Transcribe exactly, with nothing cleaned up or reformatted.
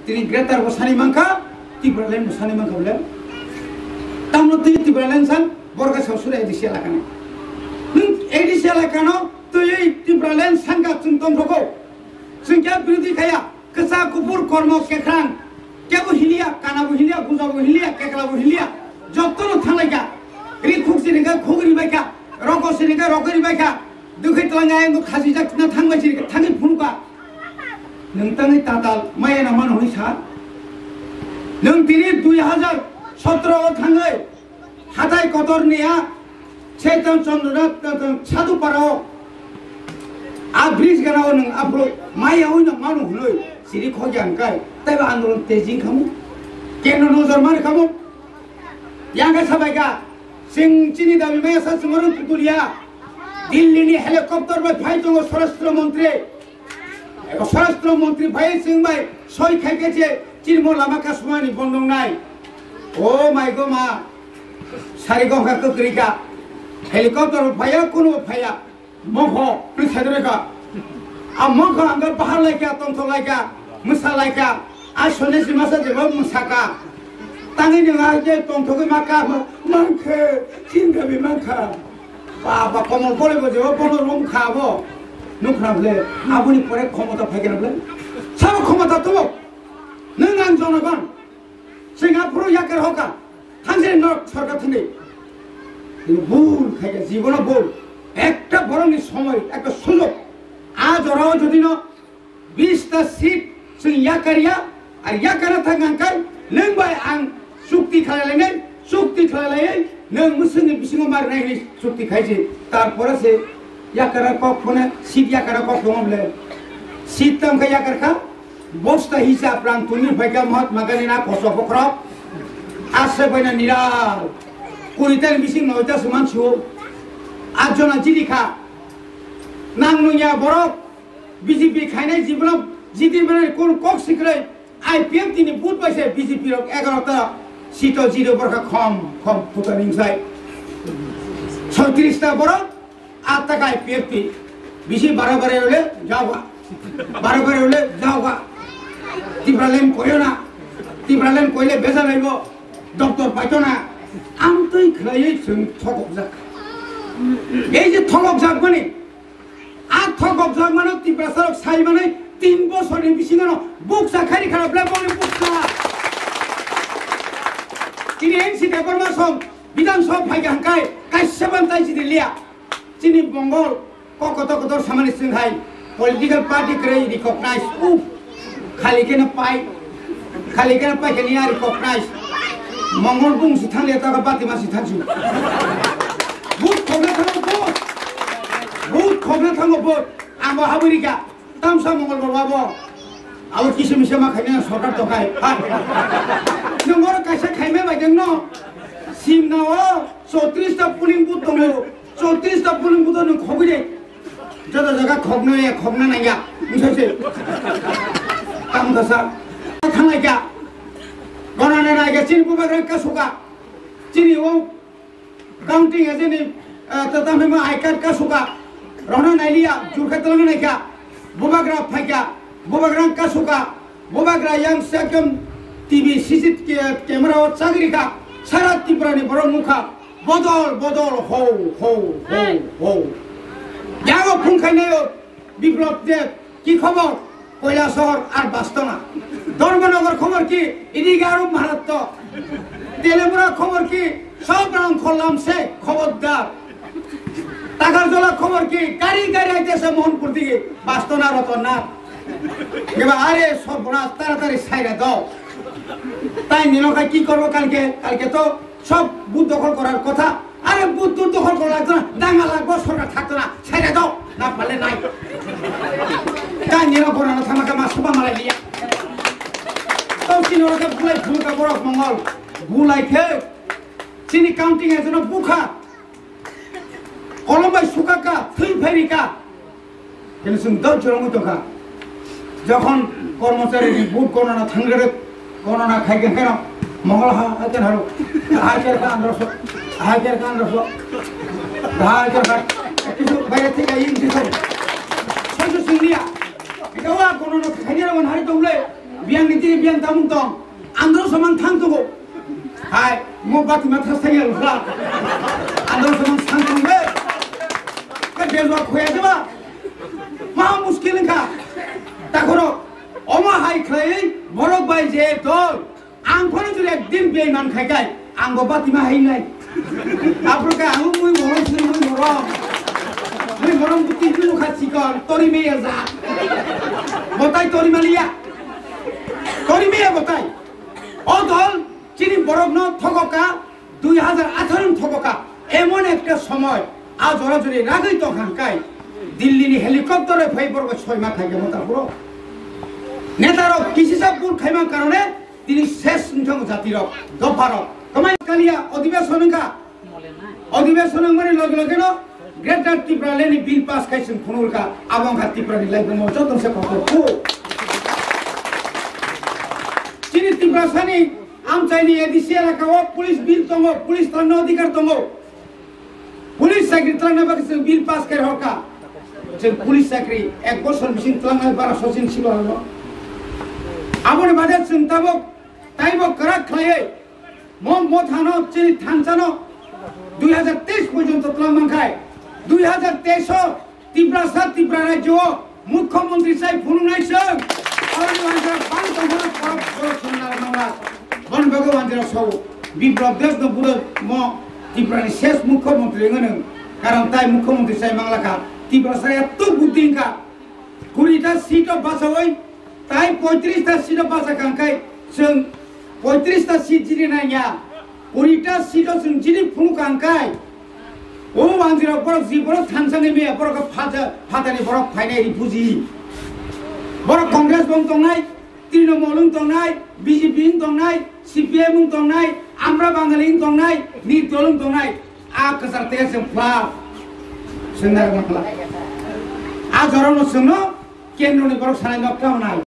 Tini greater bo sani mankha, Tipraland bo sani mankha bole. Tamno twi Tipraland san, borga sausura A D C elakani. Nwng A D C elakano twi Tipraland sanka chwng tongthoko. Chwng khe birodhi khaya, kwchak kuphur kormo kekrang. Kebo hiliya, kana bo hiliya, guja bo hiliya, kekla bo hiliya. Jotto no thanglaikha. Ri khuk sini khe khuk ri baikha, roko sini khe roko ri baikha. Dukhi twlangya, ang khaji jak na thangbai sini khe thangwi phunukha. Nwng tangwi tatal maya na mano hwnwi sa. Nwng tini dui hajar sotro o thangwi hatai kotor niya Chaitan Chandra Sadhu Para o a bridge gana o nwng aphuru maya hwnwi no mano hwnwi siri khogya hwnkai taiba andolon tejing khamu. Keno nojor mani khamu. Yang khe sabaikha, chwng chini dabi maya sa chwng oro putulia. Delhi ni helicopter bai phai tongo Swarashtra Montri. Eko Swarashtra Montri phai chwng bai soi khai khe je chini mo lama kasumani bondong nai. O mai go ma, sari go kha kwkri kha. Helicopter phaiya, kuno phaiya. Mokho, twi saidoreka. A mokho ang bahar laikha, tongthok laikha, mwsa laikha. A sonesi masa jebo mwsaka. Tangwi nwng a je tongthogwi ma ka mankhe, chindabi mankha. Ba, ba, komol bole bo jebo bono rom kha bo. Nukhna bole, aboni pore khomota phaikena bole. Sabo khomota tubo. Nwng ang jonogon. Chwng aphuru yakar hoka, thangjani norok sorkar thani. Bini bul khaikha, jibono bul. Ekta borokni somoi, ekta sujok. A jorao jodi no bish ta seat chwng yakarya, ar yakarna thang ang kai, nwng bai ang chukti khlai lainai, chukti khlai laiwi, nwng mwswkni bisingo marinai hwnwi chukti khaisi. Tarpore se yakarna kok phone, seat yakarna kok tongo bole. Seat tamo khe yakar kha, Bosta hisab rang tuni phaikha Mahatma Gandhi na koso bokhorok. Ase baina niral. Kuri tani bising noita se mansu. Atjona jiri kha. Nang nungya borok B J P khainai jibono jiti mani kun kok sikroi. I P F T ni vote bai se B J P rok egarota seat o jiri borokha khom khom puta ningsai. Soitris ta borok Atta kai P F T, bisi bara bara ole jaoga, bara bara ole jaoga. Tipraland koyona, Tipraland koile beza laibo, doctor paitona, amtwi khlaiwi chwng thokokjak. Ei je thokokjak mani, a thokokjak mano Tiprasarok sai manai tin bosorni bisingono bukcha khairi khara bla boni bukcha. Tini N C Debbarma song Bidhan Sabha phaikha hwnkhe kaisa ban tai chini liya. Chini Mongol kok kotor kotor samani chwng hai political party kwrwi recognize. Uf, khali khe no pai, khali khe no pai khe niya recognize. Mongol bung si thang le ta ka bati ma si thang si. But khogna thango but, but khogna thango but. Ang bo haburi kha. Tamsa Mongol Borma bo abo kisa misa ma khaina sorkar tokai. Ha. Nwng oro kaisa khaima bai dengno. Simna o chowtris ta polling booth tongo. Chowtris ta polling booth nwng khogwi de. Joto jaga khogna ya, khogna nangya. Misa se. Tam kasa. Thanglai kha. Gona na nai kha chini bubagra kasuka. Chini o Counting agent ni, ah, ta, ta, ma I card ka suka. Rohna nailiya, jurkha talana naikha. Bubagra phaikha. Bubagra ka suka. Bubagra yang sekem T V, C C T V camera o chagri kha. Sara Tripura ni borok nukha. Bodol, bodol, ho, ho, ho, ho. Yago phung khainayo. Biplop Deb, ki khobor? Koilasor ar Bastona. Dharmanagar khobor ki? Idi garu maratto. Telemura khobor ki? Sob rang kholam se, khobordar. Takarjola khobor ki? Gari gari aitese Mohanpur digi, Bastona Rotonna. Eba are sorbona taratari saira do. Tai nino kha ki korbo kalke? Kalke to Sob booth dokhol korar kotha. Are booth tu dokhol korar jona danga lagbo sorkar thakto na. Saida do. Na pale nai. Ka niro gorana thama kama suba malai liya. Tau chini oro khe bulai phuru ka borok Mongol. Bulai khe chini counting agent no bukha. Kolom bai sukaka, thwi phairika. Kini chwng dot jorongwi tongkha. Jokhon kormochari ni vote gonona thangre, gonona khai khe kheno Mongol ha, ha khe haro. Ha khe kha andro so, ha khe kha andro so. Ha khe kha. Kisu bayre thik ayin kisu. Sosu singliya. Ikawa gonona khaini ro hari tongle. Biyang ni tini biyang tamung tong. Andro samang thang tugo. Hai, mo bati ma thas thang ya lukha. Andro samang thang tugo. Ka bezwa khoya jeba. Ma muskil ka. Takhoro. Omo hai khlai borok bai je dol. Ang phano jodi ekdin beiman khai kai, ang bo batima hai nai. Aphuru khe ang mui morom sini mui morom. Mui morom buti junu kha chikon, tori meya ja. Botai tori maliya. Tori meya botai. O dol chini borokno thogoka, dui hajar atharo thogoka. Emon ekta somoy, a jora jori ragwi tongkha kai. Delhi ni helicopter e phai borok soi ma khai khe mota bro. Netarok kisisa bul khaima karone, tini ses wngthang jatirok, dopharok. Kwmai kaliya odhibeson wngkha. Odhibeson wngmani loge loge no Greater Tripura Land ni bill pass khai chwng phunukha. Abo wngkha Tripura ni laibuma joto se kotor khu. Chini Tiprasa ni amchai ni A D C elaka o police bill tongo, police thangna adhikar tongo. Police chakri twlangna bagwi chwng bill pass khe rwkha. Chwng police chakri ek bosor bising twlangnai bara sochin sibalo. Aboni bade chwng tabuk taibo kwrak khlaiwi mo mothano chini thansano dui hajar teis porjonto twlang mankhai. Dui hajar teis o Tiprasa Tripura rajyo o Mukhyamantri sai phunuknai chwng. Aroni wanjak bang tongmani borok borok chwng narwk mangla. Boni bagwi wanjak sao. Biplab Deb no buro mo Tripura ni ses Mukhyamantri wngwi nwng. Karon tai Mukhyamantri sai mangla kha. Tiprasa ya tuk buddhi wngkha. Kuri ta seat o bachawi tai poitris ta seat o bacha kha hwnkhe chwng poitris ta seat jini nangya. Kuri ta seat o chwng jini phunukha hwnkhe. O wanjwirok borok ji borok thansa ni meya borok phaja-, phatani borok phainai refugee. Borok Congress bo wng tongnai, Trinamool wng tongnai, B J P wng tongnai, C P M wng tongnai, Amra Bangali wng tongnai, Nirdol wng tongnai. A kwchar tei chwng phlak. Chwng nai rwma phlak. A jorano chwngno kendroni borok sanai nok tamo nai.